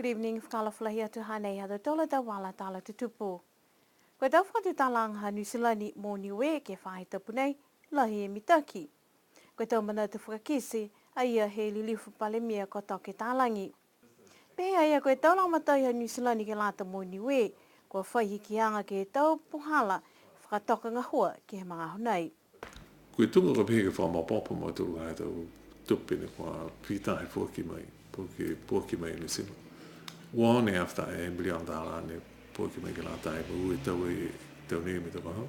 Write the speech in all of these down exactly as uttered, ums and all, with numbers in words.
Good evening, fakaalofa lahi atu, hanei ha tautolu a tau vala tala tutupu. Ko e tau fakatutalaaga ha Niu Silani mo Niue ke he faahi tapu nei, lahi e mitaki. Ko e tau manatu fakakite a ia he lilifu Palemia ko Toke Talagi. Pehē a ia ko e tau lagomatai ha Niu Silani ke lata mo Niue, kua fai hikiaga ke he tau puhala fakatoka gahua ke he magaaho nei. Ko e tuga ka pehē ke fakamaopoopo a mautolu ke he tau tupe ne kua fita he foaki mai, po ke foaki mai a Niu Silani. Ua ne after e miliona tālā ne foaki mai ke lata mo Niue he tau nei mo e tau ka hau.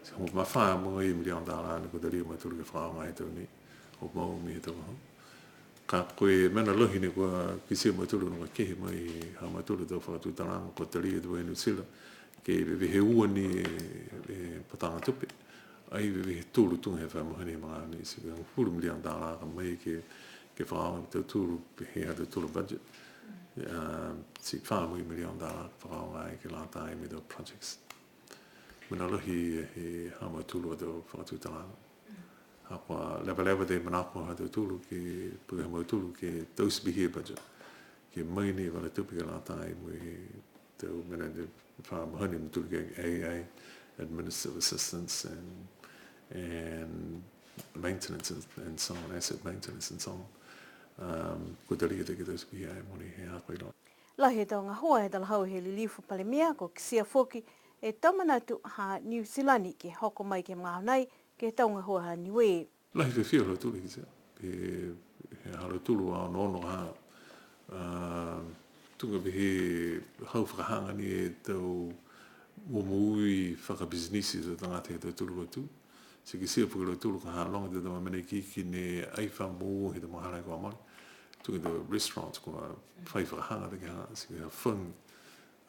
Ti hogofulu ma fā mo e miliona tālā ne kua talia e mautolu ke fakaaoga he tau nei. Hogofulu ma ua mo e tau ka hau. Ka ko e mena lahi ni kua kitia e mautolu ne kua kehe mai ha mautolu a tau fakatutalaaga kua talia tuai e Niu Silani, ke veve he ua ni e, e pataga tupe. Ai veve he tolu tuga he fai mahani he magaaho nei, ti ko e hogofulu miliona tālā ka mai ke, ke fakaaoga e tautolu, he ha tautolu budget. A, ti fā mo e miliona tālā fakaaoga ai ke lata mo e tau projects. Mena lahi he ha mautolu a tau fakatutalaaga. Ha kua levaleva e manako ha tautolu ke, po ke ha mautolu ke taute pihia e budget. Ke mai ni e vala tupe ke lata mo e tau mena ne fa mahani a mautolu ke A I, administrative assistance and, and maintenance and, and so on, asset maintenance and so on. Um, kua talia ke taute pihia ai mogonei he aho i loga. Lahi e tau gahua he talahau he lilifu Palemia, kua kitia foki e tau manatu ha Niu Silani ke hoko mai ke he magaaho nei, ke he tau gahua ha Niue. Lahi e fiafia ha lautolu ke kitia. He, he ha lautolu a onoono ha, a, tuga pehē hau fakahaga ni e tau momoui fakapisinisi he tau tagata he tau tolu atu. Ti kitia foki e lautolu ka ha loga e tau mena ikiiki ne ai fa moua he tau magahala kua mole. Tuga e tau restaurants kua fai fakahaga ke ha, ti ke hafagi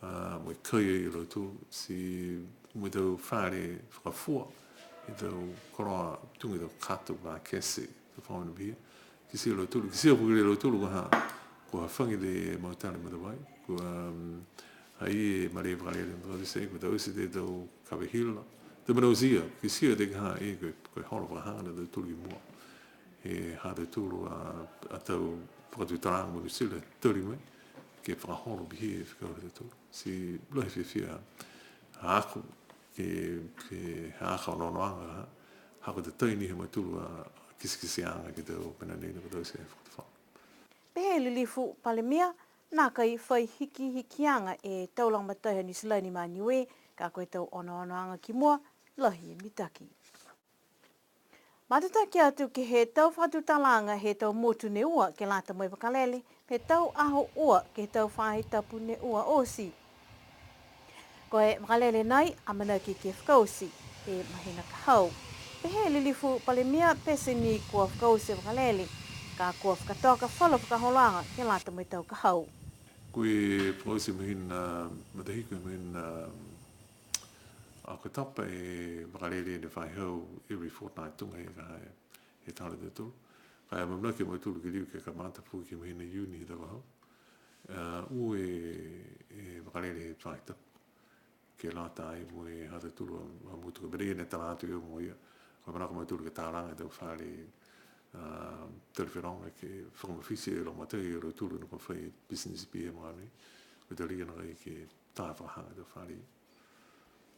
a, mo e kai ai a lautolu, ti mo e tau fale fakafua, e tau koloa tuga e tau kato paketi, tau fale mena pihia. Kitia e lautolu, kitia foki e lautolu kua ha, kua hafagi e mau tali matavai, kua, um, ha i ai e malē vakalele matavai, ti kua taute e tau kave hila, tau mena oti ia, kitia ke ha i ai ko e, ko e holo fakahaga a lautolu ki mua. He ha tautolu a, a tau fakatutalaaga mo Niu Silani, tali mai, ke fakaholo pihia e fekau ha tautolu. Ti lahi e fiafia haaku, ke, ke haaku a onoonoaga, ha ko e tatai ni he mautolu a kitekiteaga ke he tau mena nei ne kua taute he fakatufono. Pehē e lilifu Palemia, nākai fai hikihikiaga e tau lagomatai ha Niu Silani ma Niue, ka ko e tau onoonoaga ki mua, lahi e mitaki. Matutaki atu ke he tau fakatutalaaga he tau motu ne ua ke lata mo e vakalele, he tau aho ua ke he tau faahi tapu ne ua oti. Ko e vakalele nai, amanaki ke fakaoti he mahina ka hau. Pehē e lilifu Palemia, pete ni kua fakaoti e vakalele, ka kua fakatoka falu fakaholoaga ke lata mo e tau ka hau. Ko e fakaoti mahina, matahiku he mahina, Oketopa e vakalele ne fai hau every fortnight tuga he ka he, he tala ha tautolu. Ka e amanaki a mautolu ke liu ke kamata foki he mahina Iuni he tau ka hau. A, ua e, e vakalele he faahi tapu. Ke lata ai mo e ha tautolu a, a motu ka mena ia ne tala atu e au mo ia. Ko e manako a mautolu ke talaga e tau fale, a, tali fenoga ke fakamafiti e lagomatai a lautolu ne kua fai business pihia he mogonei. Ko e talia nakai ke taha fakahaga e tau fale.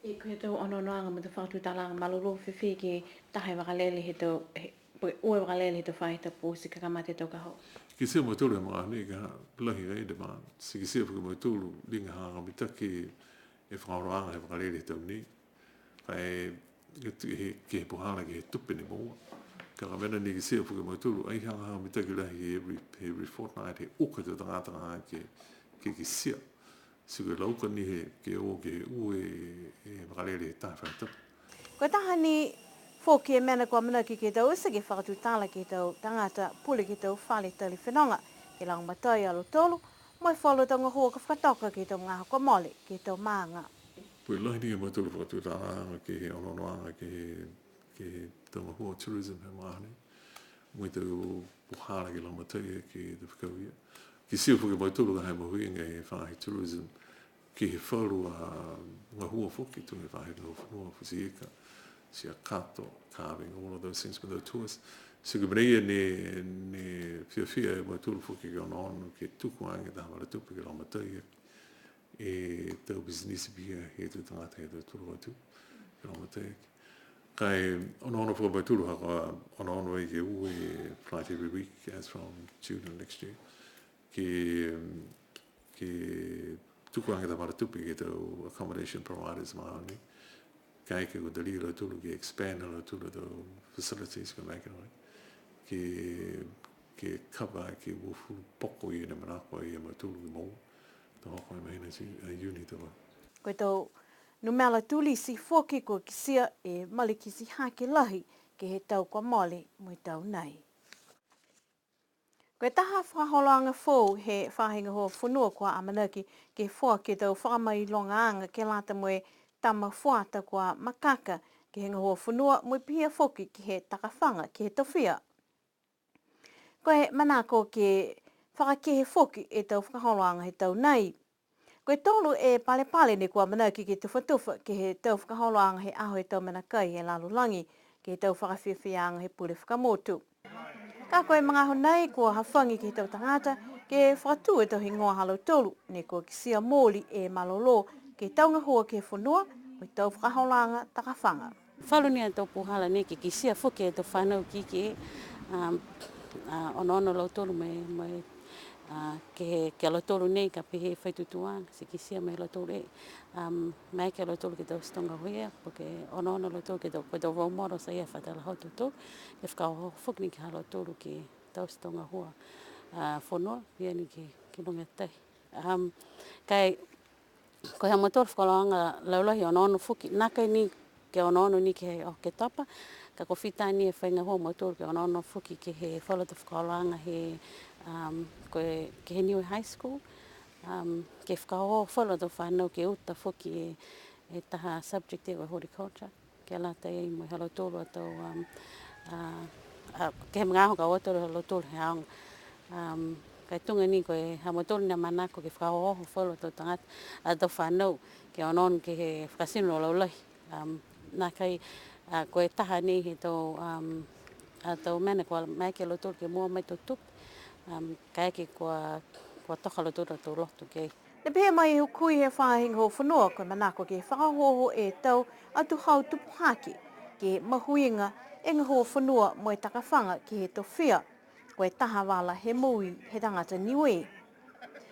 E ko e tau onoonoaga mo e tau fakatutalaaga malolō fēfē ke taha e vakalele he tau, he, po ke ua e vakalele he tau faahi tapu ti ka kamata e tau ka hau? Kitia e mautolu he mogonei ka lahi ai e demand. Ti kitia foki e mautolu liga ha mitaki e fakaholoaga he vakalele he tau nei. Ka e, ke tu-, he, ke he puhala ke he tupe ne moua. Ka ko e mena ni kitia foki e mautolu, ai ha, ha mitaki lahi he every, he every fortnight, he uka e tau tagata ha ke, ke kitia. Ti ko e lauka ni he, ke o ke he ua e, e vakalele he taha faahi tapu. Ko e taha ni foki e mena kua amanaki ke taute ke fakatutala ke he tau tagata pule ke he tau fale tali fenoga, ke lagomatai a lautolu, mo e falu tau gahua ka fakatoka ke he tau magaaho kua mole, ke he tau maaga. Ko e lahi ni a mautolu fakatutalaaga ke he onoonoaga ke he ke he tau gahua tourism he mogonei, mo e tau puhala ke lagomatai ke he tau fekau ia. Kitia foki e mautolu ka ha e mahuiga he faahi tourism, ke he falu a gahua foki, tuga e faahi gahua fonua, futi ika, ti a kato, carving, all of those things with those tours. Ti ko e mena ia ne, ne fiafia e mautolu foki ke onoono ke tuku age taha vala tupe ke lagomatai e tau pisinisi pihia he tau tagata he tau tolu atu, ke lagomatai. Ka e onoono foki a mautolu ha kua onoono ai ke ua e flight every week as from June of next year. Ke, ke tuku age taha vala tupe ke he tau accommodation providers ma nei. Kaeke kua talia e lautolu ke expand a lautolu a tau facilities ko e maeke nei. Ke, ke cover ke uafulu poko ia ne manako ai a mautolu ke moua. To hoko e mahina ti, a Iuni to. Ko e tau numela tulisi foki kua kitia e malikiti hake lahi ke he tau kua mole mo e tau nei. Ko e taha fakaholoaga foou he faahi gahua fonua kua amanaki ke foaki e tau fakamailogaaga ke lata mo e tama fuata kua makaka ke he gahua fonua mo e pihia foki ke he takafaga ke he tofia. Ko e manako ke fakakehe foki e tau fakaholoaga he tau nei. Ko e tolu e palepale ne kua amanaki ke tufatufa ke he tau fakaholoaga he aho he tau mena kai he lalolagi, ke he tau fakafiafiaaga he pule fakamotu. Ka ko e magaaho nei kua hafagi ke he tau tagata, ke fakatū e tau higoa ha lautolu, ne kua kitia mooli e malolō, ke he tau gahua ke he fonua, mo e tau fakaholoaga takafaga. Falu ni a tau puhala nei ke kitia foki e tau fanau ikiiki, um, a, onoono a lautolu mo e, mo e, a, ke he, ke he a lautolu nei ka pehē fai tutūaga, ti kitia mo e lautolu e, um, maeke a lautolu ke taute e tau gahua ia, po ke onoono a lautolu ke he tau, ko e tau role models ia fakatalahau a tautolu, ke fakaohooho foki ni ke he ha lautolu ke taute e tau gahua, a, fonua, pihia ni ke, ke luga e tahi. Um, ka e Ko e ha mautolu fakaholoaga laulahi onoono foki, nākai ni ke onoono ni ke he Oketopa, ka kua fita ni e fai gahua a mautolu ke onoono foki ke he falu a tau fakaholoaga he, um, ko e, ke he Niue High School, um, ke fakaohooho falu a tau fanau ke uta foki e, e taha subject ia ko e horticulture. Ke lata ai mo e ha lautolu a tau, um, a, a, ke he magaaho ka o atu a lautolu he aoga. Um, ka e tuga ni ko e ha mautolu ne manako ke fakaohooho falu a tau tagata, a tau fanau, ke onoono ke he fakatino laulahi. Um, nākai, a, ko e taha ni he tau, um, a tau mena kua maeke a lautolu ke moua mai tau tupe. Um, kaeke kua, kua toka a lautolu a tau loto ke Ne pehē mai e hukui he faahi gahua fonua, ko e manako ke fakaohooho e tau atuhau tupu hake, ke mahuiga e gahua fonua mo e takafaga ke he tofia, ko e taha vala he moui he tagata Niue.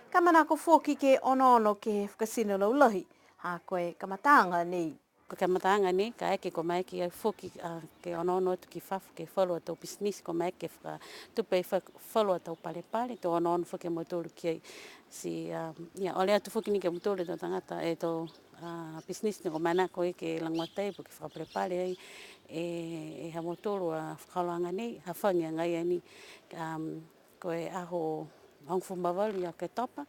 Ka manako foki ke onoono ke he fakatino laulahi, ha ko e kamataaga nei. Ko e kamataaga nei, kaeke kua maeke ai foki, a, ke onoono atu ki fafo, ke he falu a tau pisinisi, kua maeke ke fakatupe ai fa-, falu a tau palepale, to onoono foki a mautolu ki ai. Ti, a, ia, ole atu foki ni ki a mautolu e tau tagata, e tau, a, pisinisi ne kua manako ai ke lagomatai, po ke fakapalepale ai, e, e ha mautolu a fakaholoaga nei, hafagi agaia ni, um, Ko e aho hogofulu ma valu ia Oketopa,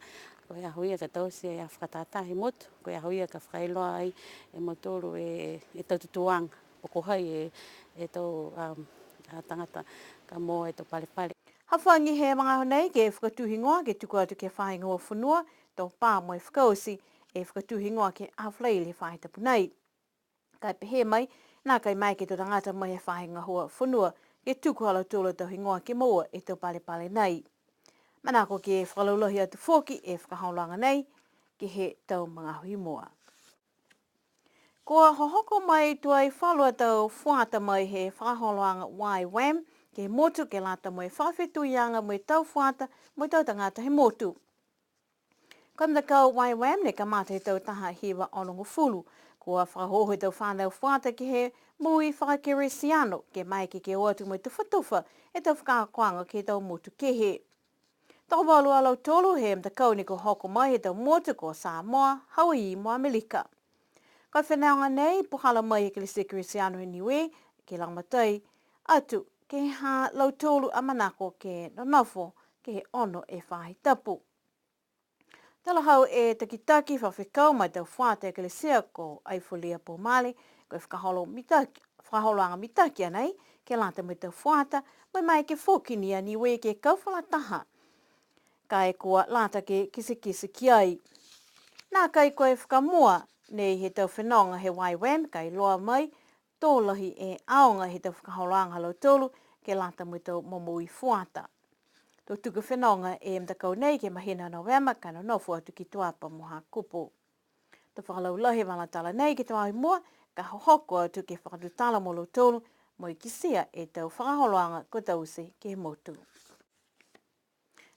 ko e aho ia ka taute ai e fakatātā he motu, ko e aho ia ka fakailoa ai e mautolu e, e tau tutūaga, po ko hai e, e tau, um, a tagata ka moua e tau palepale. Hafagi he magaaho nei ke fakatū higoa ke tuku atu ke he faahi gahua fonua, to pā mo e fakaoti e fakatū higoa ke he aho Falaile he faahi tapu nei. Ka e pehē mai, nākai maeke e tau tagata mai he faahi gahua fonua, ke tuku ha lautolu a tau higoa ke moua e tau palepale nei. Manako ke fakalaulahi atu foki e fakaholoaga nei, ke he tau magaaho i mua. Kua hohoko mai tuai falu a tau fuata mai he fakaholoaga Y WAM, ke he motu ke lata mo e fakafetuiaga mo e tau fuata mo e tau tagata he motu. Ko e matakau Y WAM ne kamata he tau taha hiva onogofulu. Kua fakaohooho e tau fanau fuata ke he moui fakakerisiano, ke maeke ke o atu mo e tufatufa e tau fakaakoaga ke he tau motu kehe. Tokovalu a lautolu he matakau ne kua hoko mai he tau motu ko Samoa, Hawaii mo Amelika. Ko e fenoga nei, puhala mai he Ekalesia Kerisiano he Niue, ke lagomatai atu, ke he ha lautolu a manako ke nonofo, ke he ono e faahi tapu. Talahau e takitaki fakafekau ma e tau fuata Ekalesia ko Aifolia Pomale, ko e fakaholo mitaki, fakaholoaga mitaki a nei, ke lata mo e tau fuata, mo e maeke foki ni a Niue ke kau fakalataha. Ka e kua lata ke kitekite ki ai. Nākai ko e fakamua nei he tau fenoga he Y WAM, ka e iloa mai, to lahi e aoga he tau fakaholoaga ha lautolu, ke lata mo e tau momoui fuata. To tuku fenoga e matakau nei ke he mahina Novema, ka nonofo atu ki Tuapa mo Hakupu. To fakalaulahi e vala tala nei ke he tau aho i mua, ka hohoko atu ke fakatutala mo lautolu, mo e kitia e tau fakaholoaga kua taute ke he motu.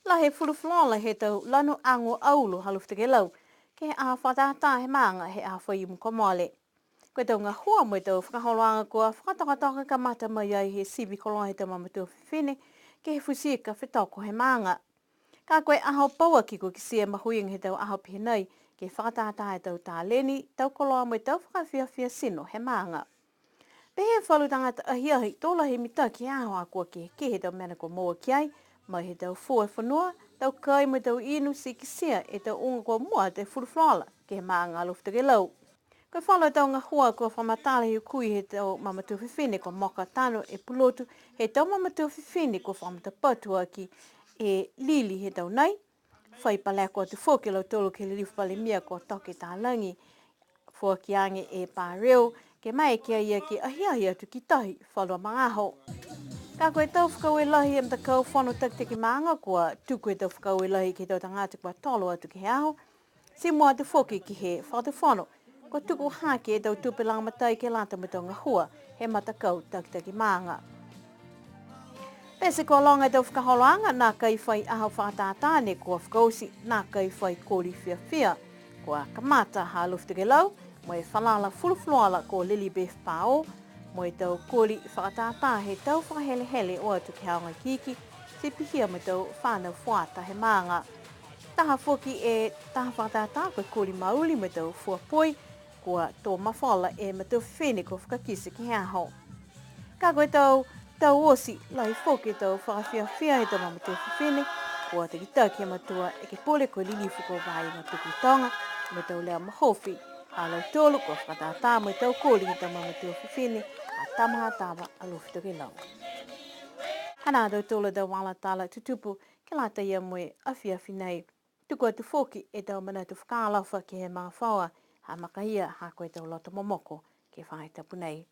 Lahi e fulufuluola he tau lanu ago auro ha Alofi Tokelau, ke he aho fakatātā he maaga he aho Faiumu kua mole. Ko e tau gahua mo e tau fakaholoaga kua fakatokatoka kamata mai ai he sivi koloa he tau mamatua fifine, ke he futi ika fetoko he maaga. Ka ko e aho pauaki kua kitia e mahuiga he tau aho pehē nai, ke fakatātā e tau taleni, tau koloa mo e tau fakafiafia tino he maaga. Pehē e falu tagata ahiahi, to lahi e mitaki he aho ha kua kehekehe e tau mena kua moua ki ai, mai he tau fua fonua, tau kai mo e tau inu, ti kitia e tau uga kua mua atu e fulufuluola ke he maaga Alofi Tokelau. Ko e falu a tau gahua kua fakamatala he hukui he tau mamatua fifine kua moka tano e pulotu he tau mamatua fifine kua fakamatapatu aki e lili he tau nai. Fai paleko atu foki a lautolu ke he lilifu Palemia ko Toke Talagi. Foaki age e pareo, ke maeke a ia ke ahiahi atu ki tahi falu a magaaho. Ka ko e tau fakaaue lahi he matakau fono takitaki maaga kua tuku e tau fakaaue lahi ke he tau tagata kua tolo atu ke he aho. Ti mua atu foki ke he fakatufono, kua tuku hake e tau tupe lagomatai ke lata mo e tau gahua he matakau takitaki maaga. Pete kua loga e tau fakaholoaga, nākai fai aho fakatātā ne kua fakaoti, nākai fai koli fiafia. Kua kamata ha Alofi Tokelau mo e falala fulufuluola ko Lily Beth Pao, mo e tau koli fakatātā he tau fakahelehele o atu ke he aoga ikiiki, ti pihia mo e tau fanau fuata he maaga. Taha foki e taha fakatātā ko e koli mauli mo e tau fua poi, kua to mafola e matua fifine kua fakakite ke he aho. Ka ko e tau, tau oti, lahi foki e tau fakafiafia he tau mamatua fifine, kua takitaki he matua ekepule ko e lilifu ko Vaiga Tukuitoga, mo e tau leo mahofi ha lautolu kua fakatātā mo e tau koli he tau mamatua fifine, a Tama Hatava Alofi Tokelau. Hanā a tautolu a tau vala tala tutupu, ke lata ia mo e afiafi nei. Tuku atu foki e tau manatu fakaalofa ke he magafaoa ha Makaia, ha ko e tau loto momoko ke he faahi tapu nei.